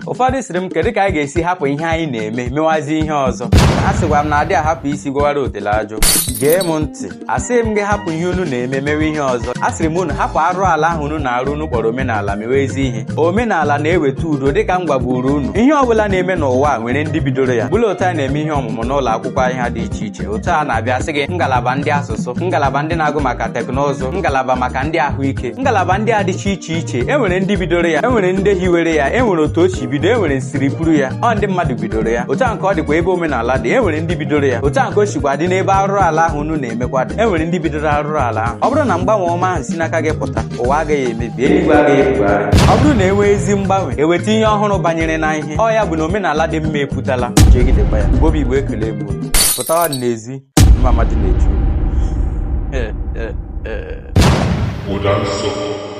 Ụfọdụ sịrị m, kedu ka anyị ga-esi hapụ ihe anyị na-eme mewazi ihe ọzọ? A sịkwa m na adị ahapụ isi gwawara otele ajụ. Gee m ntị, asịghị m gị hapụ ihe unu na-eme mewe ihe ọzọ. Asịrị m unu hapụ arụ ala ahụ unu na-arụ unu kpọrọ omenala mewe ezi ihe. Omenala na-eweta udo. Dịka m gwaburu unu, ihe ọbụla na-eme n'ụwa a nwere ndị bidoro ya. Bụla otu a na-eme ihe ọmụmụ n'ụlọ akwụkwọ anyị ha dị iche iche, otu a na-abịa sị gị ngalaba ndị asụsụ, ngalaba ndị na-agụ maka teknụzụ, ngalaba maka ndị ahụike, ngalaba ndị a dịcha iche iche, e nwere ndị bidoro ya, e nwere ndị hiwere ya, e nwere otu o si bido, e nwere nsiripụrụ ya. Ọ ndị mmadụ bidoro ya. Otu a nke ọ dịkwa ebe omenala dị, e nwere ndị bidoro ya. Otu a nke o sikwa dị n'ebe arụrụ ala ahụ unu na-emekwa dị, e nwere ndị bidoro arụrụ ala ahụ. Ọ bụrụ na mgbanwe ọma ahụ si n'aka gị pụta, ụwa agaghị emebi, eluigwe agaghị ebugharị. Ọ bụrụ na e nwee ezi mgbanwe, eweta ihe ọhụrụ banyere na ihe ọ ya bụ na omenala dị mma eputala. Jegidekwa ya. Igbo bụ Igbo, ekele m unu. Pụtawa n'ezi, mma mmadụ na-eju. Ụda nsọ.